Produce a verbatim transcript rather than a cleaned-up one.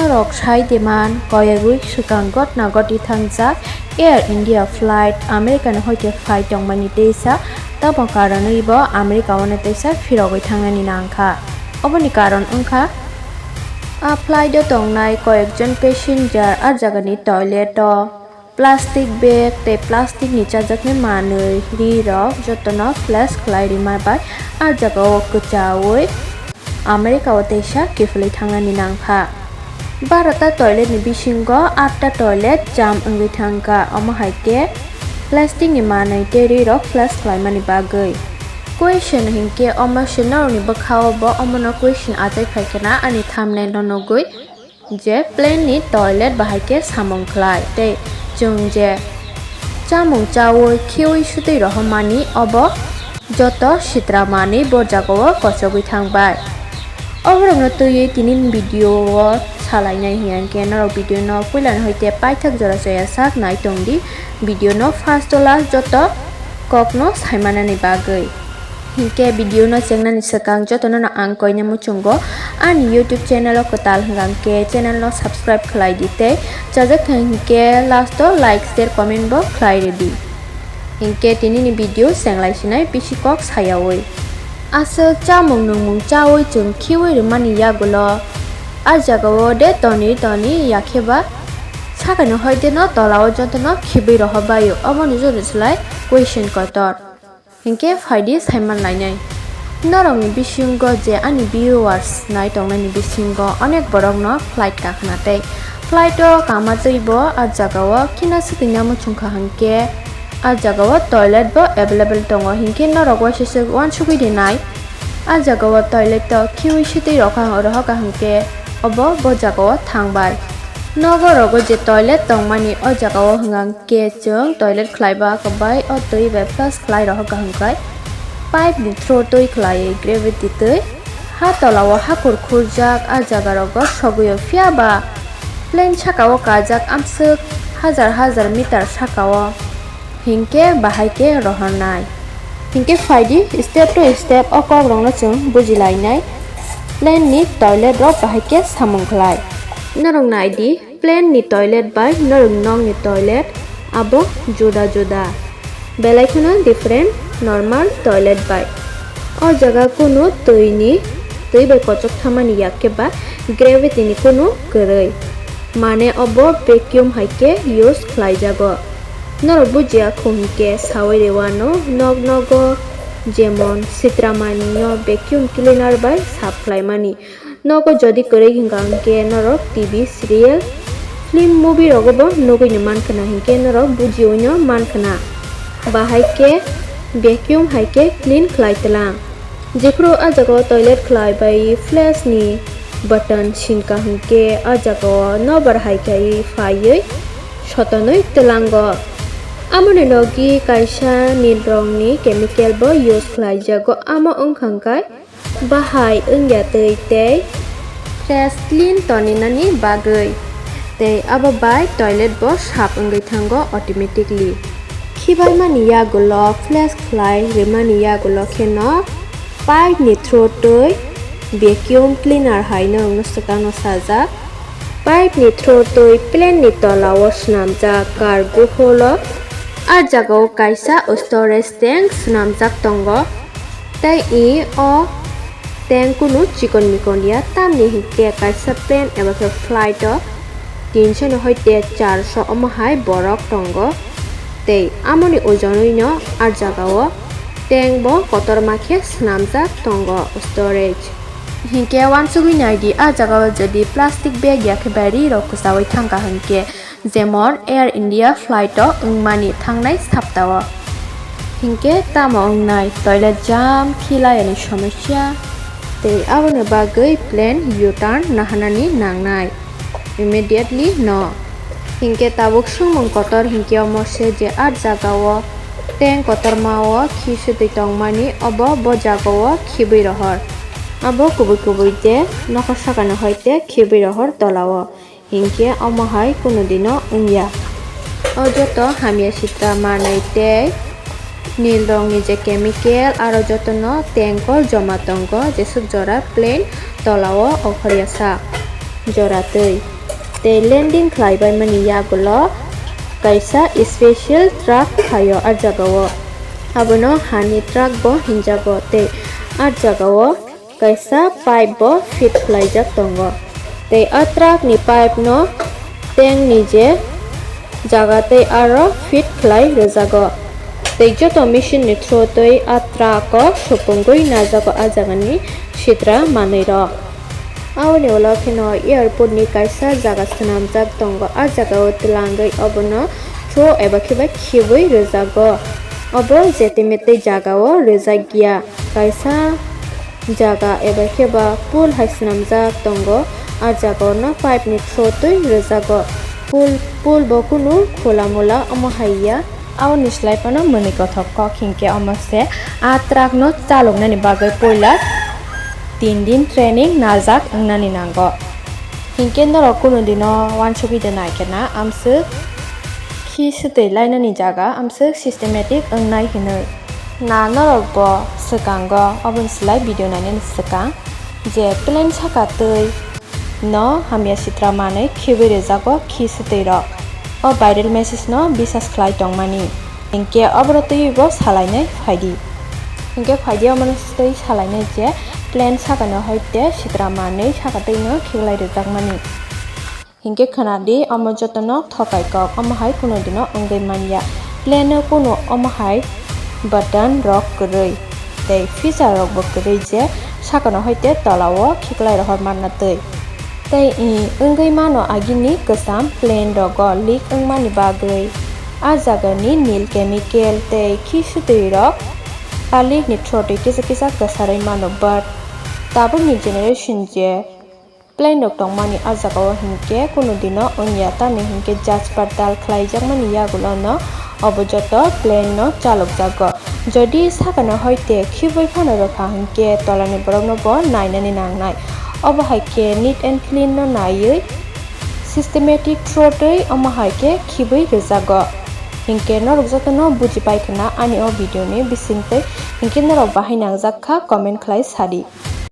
Norok sai diman, koyegwi swkang gotna goti thangjak Air India flight America ni hoite phai tongmani teisa, tamo karonwi bo America o no teisa phirogwi thangnani nangkha. Oboni karon wngkha a flight o tongnai koyekjon passenger a jagani toilet o plastic bag tei plastic ni chajaknai manwi ri rok jotono flash khlai rima bai a jagao kwchaui America o teisa kiphilwi thangnani nangkha. Barota toilet ni bisingo atta toilet jam wngwi thangkha, omo hai khe plastic ni manwi tei ri rok flash khlaimani bagwi. Question hinkhe omo se norokni bwkhao bo omono question achai phai khna ani thumbnail no nugwi. Je plane ni toilet bahai khe samung khlai tei chwng je chamung chaui khiui sutui rohormani obo joto sitra manwi bo jagao kochogwi thangbai. Oborokno twiwi tini video o salainai hinkhe norok video no puilani hoite paithak jora chaya sak nai tongdi video no first o last joto kokno saimanani bagwi. Hinkhe video no chengnani swkang jotono no ang koina muchungo ani YouTube channel o kwtal hwnkhe channel no subscribe khlai di tei chajak hinkhe last o like share comment bo khlai ridi. Hinkhe tini ni video chenglai sinai bisi kok sayaui. Aswk chamung nungmung chaui chwng khiui rwmani yagulo a jagao de toni toni yakheba sakani hoite no tolao jotono khibui rohorbaio oboni jora slai question kotor. Hinkhe phaidi saiman lainai. Norokni bisingo je ani viewers nai tongnaini bisingo onek borokno flight kakhna tei flight o kama twibo a jagao kina swtwina muchungkha hinkhe a jagao toilet bo available tongo hinkhe norok waisa se uansugwi rinai. A jagao toilet o khiui sitwi rokha rohorkha hinkhe obo bo jagao thangbai. Nogo rogo je toilet tongmani o jagao hwnga. Khe chwng toilet khlaiba kwbai o twi bai flush khlai rohorkha hwnkhe pipe ni through twi khlaiwi gravity twi ha tolao hakhor khurjak a jaga rogo sogwio phiya ba plane sakao kajak amswk hajar hajar meter sakao hinkhe bahai khe rohornai. Hinkhe phaidi step to step o kok rokno chwng bujilainai plane ni toilet rok bahai khe samung khlai. Norok naidi. Plane ni toilet bai norok nok ni toilet abo juda juda. Belai kheno different normal toilet bai. O jaga kunu twi ni, twi bai kochok thamani yak khe ba gravity ni kunu kwrwi. Mane obo vacuum hai khe use khlai jago. Norok bujiya khu hinkhe saui rwano nok nogo jemon sitra manwi no vacuum cleaner bai sap khlai mani. Nogo jodi kwrwi hwnkha hwnkhe norok T V, serial, film, movie rogo bo nugwi no mankhwna hinkhe norok bujiui no mankhwna. Bahai khe vacuum hai khe clean khlai tlang. Jephru a jagao toilet khlai bai flush ni button sinkha hwnkhe a jagao nobar hai khai phaiwi sotonwi tlango. Amoni logi kaisa nil rongni chemical bo use khlai jago, amo wngkha hwnkhe bahai wngya twi tei fresh clean toninani bagwi, tei abo bai toilet bo sap wngwi thango automatically. Khibaimani yagulo flush khlai rwmani yagulo kheno pipe ni through twi vacuum cleaner hai norokno swkangno sajak. Pipe ni through twi plane ni tolao swnamjak cargo hold o. A jagao kaisa storage tank swnamjak tongo. Tei i o tank kunu chikon mikon ya, tamni hinkhe kaisa plane eba khe flight o tinso ni hoite charso omo hai borok tongo. Tei amoni ojonwi no a jagao tank bo kotorma khe swnamjak tongo storage. Hinkhe uansugwi naidi, a jagao jodi plastic bag ya khe bai ri rok kwchaui thangkha hinkhe, jemon Air India flight o wngmani thangnai saptao. Hinkhe tamo wngnai toilet jam khilayani somosya, tei aboni bagwi plane U-turn naharnani nangnai immediately no. Hinkhe tabuk swngmung kotor hinkhe omo se je a jagao tank kotormao khi sutwi tongmani obo bo jagao khibwi rohor. Abo kubui kubui je nokha sakani hoite khibwi rohor tolao. Hinkhe omo hai kunu dino wngya. O joto hamya sitra manwi tei nil rongni je chemical aro jotono tank o joma tongo, jeswk jora plane tolao okhorya sak jora twi. Tei landing khlaibaimani yagulo kaisa special truck phaio ah jagao. Abono hani truck bo hinjago tei ah jagao kaisa pipe bo fit khlaijak tongo. Tei ah truck ni pipe no tank ni je jaga tei aro fit khlai rwjago. Tei joto machine ni through twi ah truck o supungwi najago ah jagani sitra manwi rok. Aboni ulo kheno airport ni kaisa jaga swnamjak tongo. Ah jagao twlangwi obono throw eba khe bai khibwi rwjago. Obo jete mete jagao rwjak ya. Kaisa jaga eba khe ba pool hai swnamjak tongo. Ah jagao no pipe ni throw twi rwjago. Pool, pool bo kunu khula mula omo hai ya. Aboni slai phano mwnwi kothok kok hinkhe omo se ah truck no chaloknani bagwi puila tin din training najak wngnani nango. Hinkhe norok kunu dino uansugwi de nai khe na amswk khi swtwi lainani jaga amswk systematic wngnai hinwi. Na norok bo swkango oboni slai video nainani swkang je plane saka twi no hamya sitra manwi khibwi rwjago khi swtwi rok. O viral message no bisas khlai tongmani. Hinkhe obono twiwi bo salainai phaidi. Hinkhe phaidi omono twi salainai je plane sakano hoite sitra manwi saka twi no khiklai rwjakmani. Hinkhe khwnadi omo jotono thokai kok, omo hai kunu dino wngwi manya. Plane o kunu omo hai button rok kwrwi tei feature rok bo kwrwi je sakano hoite tola o khiklai rohor manna twi. Tei i wngwi mano agini kwcham plane rogo leak wngmani bagwi. Ah jagani nil chemical tei khi swtwi rok a leak ni through twi kisa kisa kwsarwi mano, but tabukni generation je plane rok tongmani ah jagao hinkhe kunu dino wngya, tamni hinkhe jaj padal khlaijakmani yagulono obo joto plane no chalokjago. Jodi sakano hoite khibwi phano rwkha hinkhe tolani borokno bo nainani nangnai. Obo hai khe neat and clean no naiwi systematic through twi omo hai khe khibwi rwjago. Hinkhe norok jotono buji pai khna ani o video ni bisingtwi, hinkhe norok bahai nangjak kha comment khlai sadi.